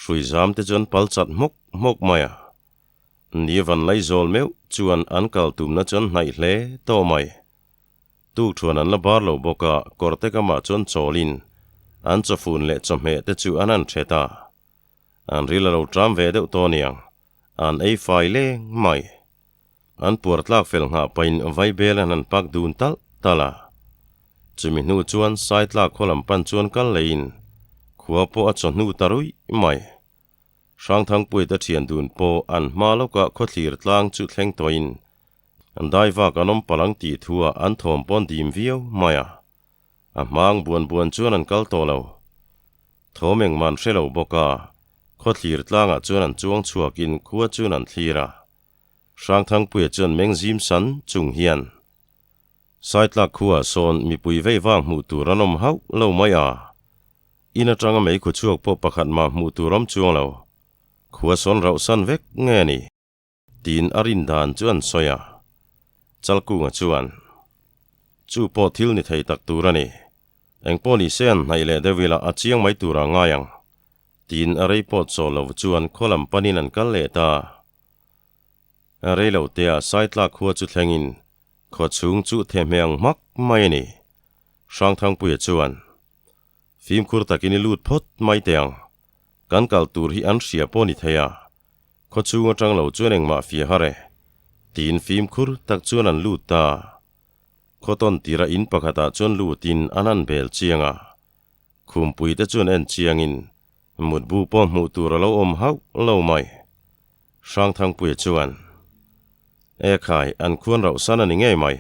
Hrui zam te chuan pal chat hmawk hmawk mai a. Ni van laizawl meuh chuan an kal tumna chuan hnaih hle tawh mai. Tukthuan an la bar lo bawk a, kawrte kamah chuan chawlin an chawfun leh chawhmeh te chu an han thet a. An ril a lo ṭam ve deuh tawh aniang, an ei fai leng mai. An puar tlak fel nghah pahin vaibel an han pak dun talh talh a. Chumi hnu chuan Saitlak khaw lam pan chuan kal leiin khua pawh a chawhnu ta ruih mai. Hrangthangpuite thian dun pawh an hma lawkah khawthlir tlang chu thleng tawhin an daivak an awm palh ang tih thuah an thawm pawn dim viau mai a. A hmang buan buan chuan an kal tawh lo. Thawm engmah an hre lo bawk a, khawthlir tlangah chuan an chuang chhuakin khua chuan an thlir a. Hrangthangpuia chuan meng zim san chung hian Saitlak khuaah sawn mipui vei vang hmuh tur an awm hauh lo mai a, in atanga meikhu chhuak pawh pakhat mah hmuh tur awm chuang lo. Khua sawn rauh san vek nge ni? Tiin a rin dan chu an sawi a. Chalkunga chuan, Chu pawh thil ni thei tak tur a ni. Engpawh ni se an hnaih leh deuh ila a chiang mai tur a ngai ang. Tiin a rei pawh chaw lo chuan khaw lam panin an kal leh ta. Rei lo tea Saitlak khua chu thlengin khaw chhung chu thehmeh ang hmak mai a ni. Hrangthangpuia chuan, Fimkhur takin i lut phawt mai teh ang. Kan kal tur hi an hria pawh ni thei a, khaw chhung atang lo chuan engmah fia har e, tiin fimkhur tak chuan an lut ta. Khaw tawn tira in pakhatah chuan lutin an han bel chiang a, khumpui te chuan en chiangin mutbu pawh hmuh tur a lo awm hauh lo mai. Hrangthangpuia chuan, E khai, an khuan rauh san a ni ngei mai.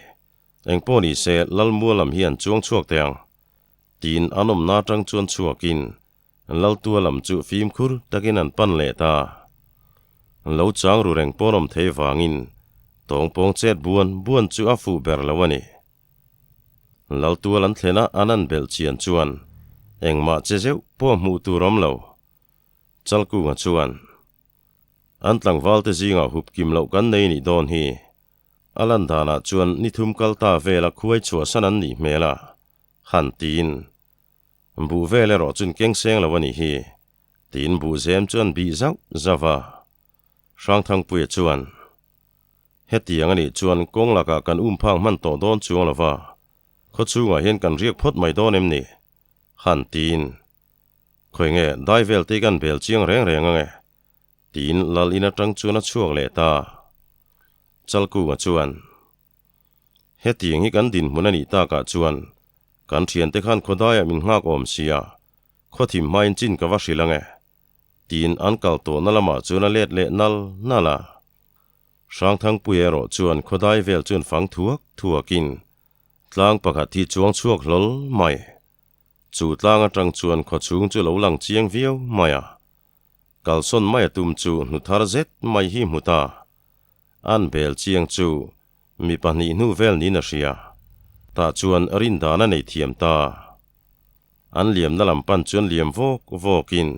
Engpawh ni se Lalmua lam hi an chuang chhuak teh ang, tiin an awmna atang chuan chhuakin Laltua lam chu fimkhur takin an pan leh ta. Lo chang ru reng pawn awm thei vangin tawngpawng chet buan buan chu a fuh ber lo a ni. Laltual an thlen a an an belh chian chuan engmah che zeuh pawh hmuh tur awm lo. Chalkunga chuan, An tlangvalte zingah hup kim loh kan nei nih dawn hi. A lan danah chuan ni thum kal ta vela khuai chhuahsan an nih hmel a, han tiin. Buh vel erawh chun keng seng lo a nih hi, tiin buh zem chu an bih zauh zauh a. Hrangthangpuia chuan, Hetiang a nih chuan kawng lakah kan um phak hman tawh dawn chuang lo va, khaw chhungah hian kan riak phawt mai dawn em ni? Han tiin, Khawi nge dai vel te kan bel chiang reng reng ange? Tiin lal in atang chuan a chhuak leh ta. Chalkunga chuan, Hetiang hi kan dinhmun a nih takah chuan kan thiante khan khawdaiah min nghak awm sia, khawthim hmain chin ka va hrilh ange? Tiin an kal tawhna lamah chuan a let leh nal nal a. Hrangthangpuia erawh chuan khawdai vel chuan fang thuak thuakin tlang pakhat hi chuang chhuak hlawl mai. Chu tlang atang chuan khawchhung chu lo lang chiang viau mai a. Kalsawn mai a tum chu hnu thar zet mai hi hmu ta. An bel chiang chu mi pahnih hnu vel niin a hria. Tah chuan rindan a nei thiam ta. An liamna lam pan chuan liam vawk vawkin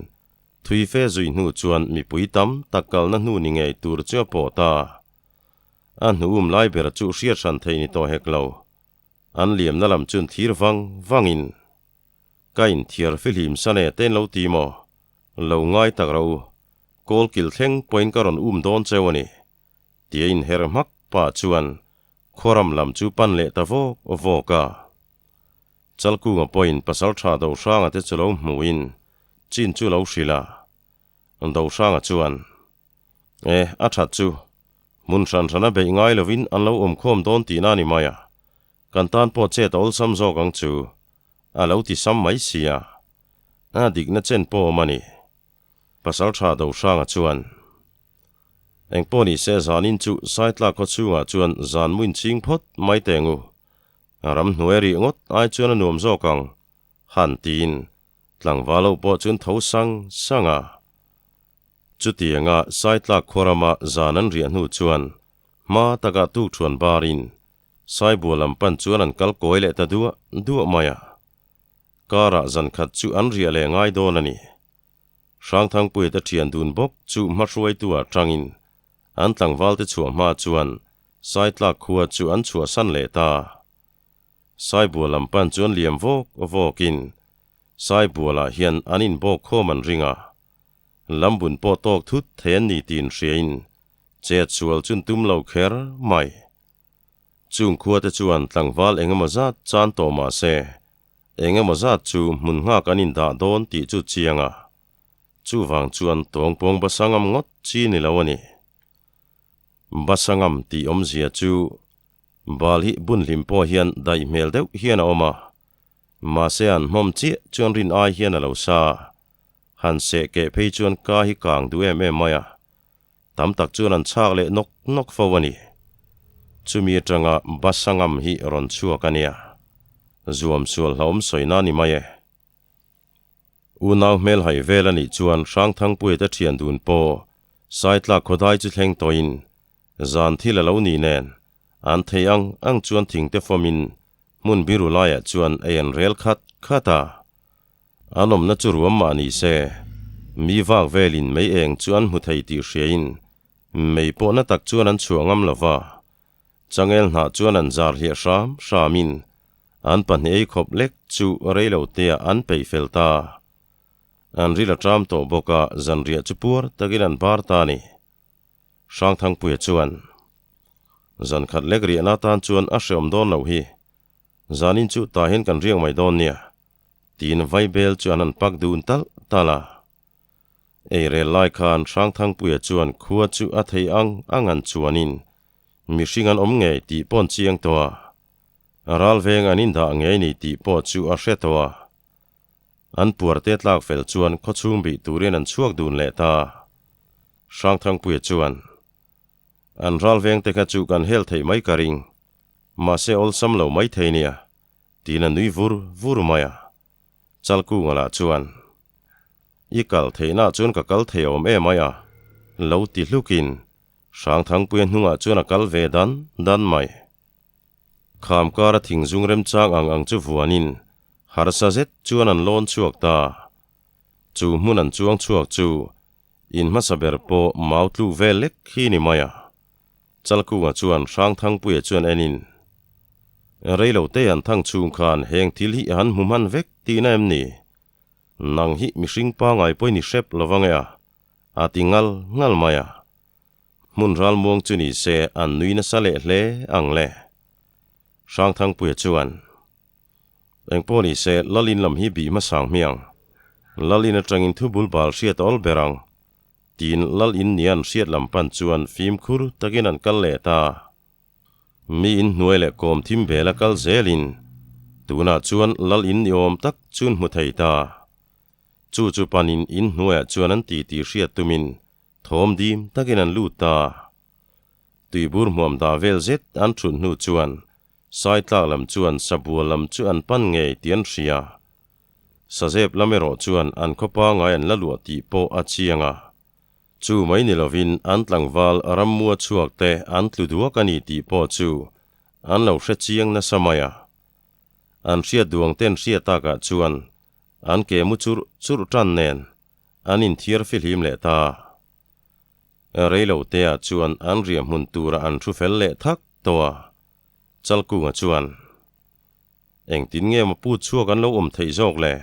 Thui fe zui hnu chuan mipui tam tak kalna hnu ni ngei tur chu a pawh ta. A hnu um lai ber chu hriat hran thei ni tawh hek lo. An liamna lam chuan thlir vang vangin, Ka inthiar fihlim san e te in lo ti maw? Lo ngai tak rawh u. Kawl kil thleng pawhin ka rawn um dawn cheu a ni. Tia inher hmak pah chuan khuaram lam chu pan leh ta vawk vawk a. Chalkunga pawhin pasal tha Dohranga te chu lo hmuhin Chin chu lo hrilh a. Dohranga chuan, E, a that chu. Hmun hran hrana beih ngai lovin an lo awm khawm dawn tihna a ni mai a. Kan tan pawh chet a awlsam zawk ang chu. A lo ti sam mai si a. A dikna chen pawh awm a ni. Pasaltha Dohranga chuan, Engpawh ni se zanin chu Saitlak khaw chhungah chuan zan muin ching phawt mai teh ngu. Ramhnuai rih ngawt ai chuan a nuam zawk ang. Han tiin tlangval ho pawh chuan tho sang sang a. Chutianga Saitlak khuarama zan an riah hnu chuan hma takah tukṭhuan barin Saibua lam pan chuan an kal kawi leh ta duah duah mai a. Karah zan khat chu an riah leh ngai dawn a ni. Hrangthangpuia te ṭhian dun bawk chu hmahruaitu ah ṭangin an tlangvalte chhuah hma chuan Saitlak khua chu an chhuahsan leh ta. Saibua lam pan chuan liam vawk vawkin Saibualah hian an inbawk khawm an ring a, lambun pawh tawk thut thei an ni tih inhriain chet sual chun tum lo kher mai. Chung khuate chuan tlangval eng emaw zat chan tawh mah se, eng emaw zat chu hmun nghak an indah dawn tih chu chiang a, chuvang chuan tawngpawng basangam ngawt chi ni lo a ni. Basangam tih awmzia chu Bal hi bun hlim pawh hian daih hmel deuh hian a awm a, mahse an hmawm chiah chuan rin ai hian a lo sa a, han seh keh phei chuan ka hi kang duh em em mai a, tam tak chuan an chhak leh nawk nawk fo a ni. Chumi atanga Basangam hi rawn chhuak a nia, zuam sual hlauhawm sawina a ni mai e. Unau hmel haih vel a nih chuan Hrangthangpuia te thian dun pawh Saitlak khawdai chu thleng tawhin Zan thil a lo ni nen, an thei ang ang chuan thingte fawmin hmun biru laiah chuan ei an rel khat khat a. An awmna chu ruam mah ni se, mi vak velin mei eng chu an hmu thei tih hriain mei pawhna tak chuan an chhuah ngam lo va. Changel hnah chuan an zar hliah hram hramin an pahnih ei khawp lek chu reiloteah an peih fel ta. An ril a ṭam tawh bawk a, zanriah chu puar takin an bar ta a ni. Hrangthangpuia chuan, Zan khat lek riahna atan chuan a hreawm dawn loh hi. Zanin chu tah hian kan riak mai dawn nia, tiin Vaibel chu an han pak dun talh talh a. Ei rel lai khan Hrangthangpuia chuan khua chu a thei ang ang an chuanin mihring an awm ngei tih pawh an chiang tawh a. Ralveng an indah ngei ni tih pawh chu a hre tawh a. An puarte tlak fel chuan khawchhung bih turin an chhuak dun leh ta. Hrangthangpuia chuan, An ralveng te kha chu kan hel theih mai ka ring, mahse awlsam lo mai thei nia, tiin a nui vur vur mai a. Chalkunga lah chuan, I kal theihna chuan ka kal thei awm em ai a, lo ti hlukin Hrangthangpuia hnungah chuan a kal ve dan dan mai. Kham kara thing zung remchang ang ang chu vuanin harsa zet chuan an lawn chhuak ta. Chu hmun an chuang chhuak chu in hmasa ber pawh mau tluk vel lek hi ni mai a. Chalkunga chuan Hrangthangpuia chuan enin, Reilo te an thang chhung khan heng thil hi han hmu hman vek tihna em ni? Nang hi mihring pangai pawhin i hrep lo vang e a, a ti ngal ngal mai a. Hmun ralmuang chu ni se an nui nasa leh hle ang le. Hrangthangpuia chuan, Engpawh ni se Lalin lam hi bih hmasang hmiang. Lalin atangin thu bul bal hriat a awl ber ang. Tiin Lal in nia an hriat lam pan chuan fimkhur takin an kal leh ta. Mi in hnuai leh kawm thim bel a kal zelin tunah chuan Lal in ni awm tak chun hmu thei ta. Chu chu panin in hnuaiah chuan an titi hriat tumin thawm dim takin an lut ta. Tuibur hmuam dah vel zet an thut hnu chuan Saitlak lam chuan Sabual lam chu an pan ngei tih an hria. Sazep lam erawh chuan an khaw pangai an la luah tih pawh a chiang a. Chu mai ni lovin an tlangval rammua chhuak te an tlu duak a ni tih pawh chu an lo hre chiang nasa mai a. An hriat duang ten hriat takah chuan an ke mu churh churh tan nen an inthiar fihlim leh ta. Reilo teah chuan an riah hmun tura an thu fel leh thak tawh a. Chalkunga chuan. Engtin nge maw put chhuak an lo awm theih zawk le?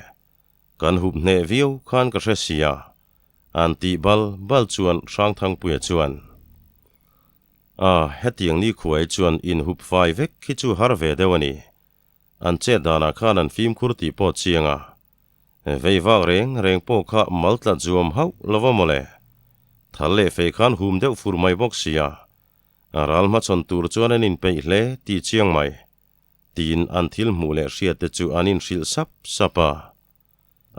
Kan hup hneh viau khan ka hre sia, an tih bal bal chuan Hrangthangpuia chuan, A, hetiang ni khuai chuan in hup fai vek hi chu har ve deuh a ni. An chet danah khan an fimkhur tih pawh chiang a. Vei vak reng reng pawh kha mal tlat zuam hauh lo va mawle. Thal leh fei khan hum deuh fur mai bawk sia. Ral hmachhawn tur chuan an inpeih hle tih chiang mai. Tiin an thil hmuh leh hriat te chu an inhrilh sap sap a.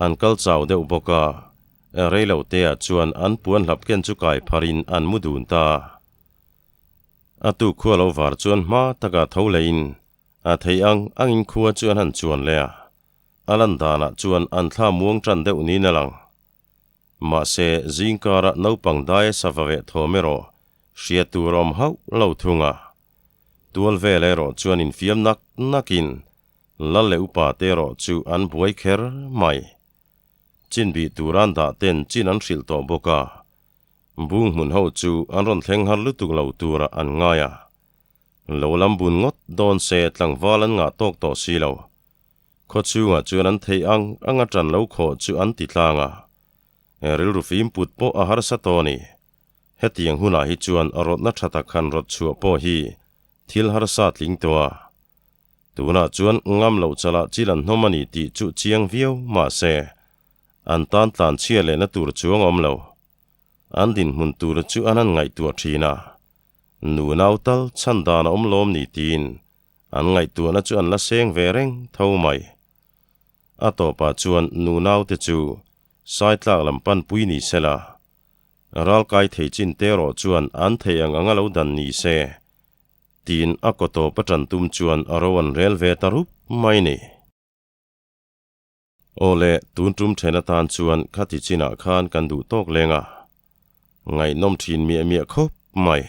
An kal chau deuh bawk a, reilo te ah chuan an puan hlap ken chu kai pharin an mu dun ta. A tuk khua lo var chuan hma takah tho leiin a thei ang angin khua chu an han chuan leh a. A lan danah chuan an thla muang tan deuh niin a lang. Mahse, zingkara naupang daia sava veh thawm erawh hriat tur a awm hauh lo thung a. Tual vel erawh chuan infiam nak nakin Lal leh upa te erawh chu an buai kher mai. Chin bih tur an dah ten chin an hrilh tawh bawk a, bung hmun ho chu an rawn thleng har lutuk lo turah an ngai a. Lo lam bun ngawt dawn se tlangval an ngah tawk tawh si lo. Khaw chhungah chuan an theih ang anga ṭan lo khawh chu an ti tlang a. Rilru fim put pawh a harsa tawh a ni. Hetiang hunah hi chuan rawtna tha tak han rawt chhuah pawh hi thil harsa tling tawh a. Tunah chuan ngam loh chalah chil an hnawm a ni tih chu chiang viau mahse, an tan tlan chhia lehna tur chuang awm lo. An dinhmun tur chu an han ngaihtuah thin a, nu nau tal chhan dan a awm lawm ni tiin an ngaihtuahna chu an la seng ve reng tho mai. A tawpah chuan nu naute chu Saitlak lam panpui ni sela, Ralkai thei chin te erawh chuan an thei ang anga lo dan ni se, tiin a kaw tawp a ṭan tum chuan a ro an rel ve ta rup mai ni. Aw le, tun tum ṭhen atan chuan khati chinah khan kan duh tawk leng a, ngaihnawm ṭhin miah miah khawp mai.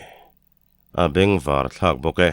A beng var thlak bawk e.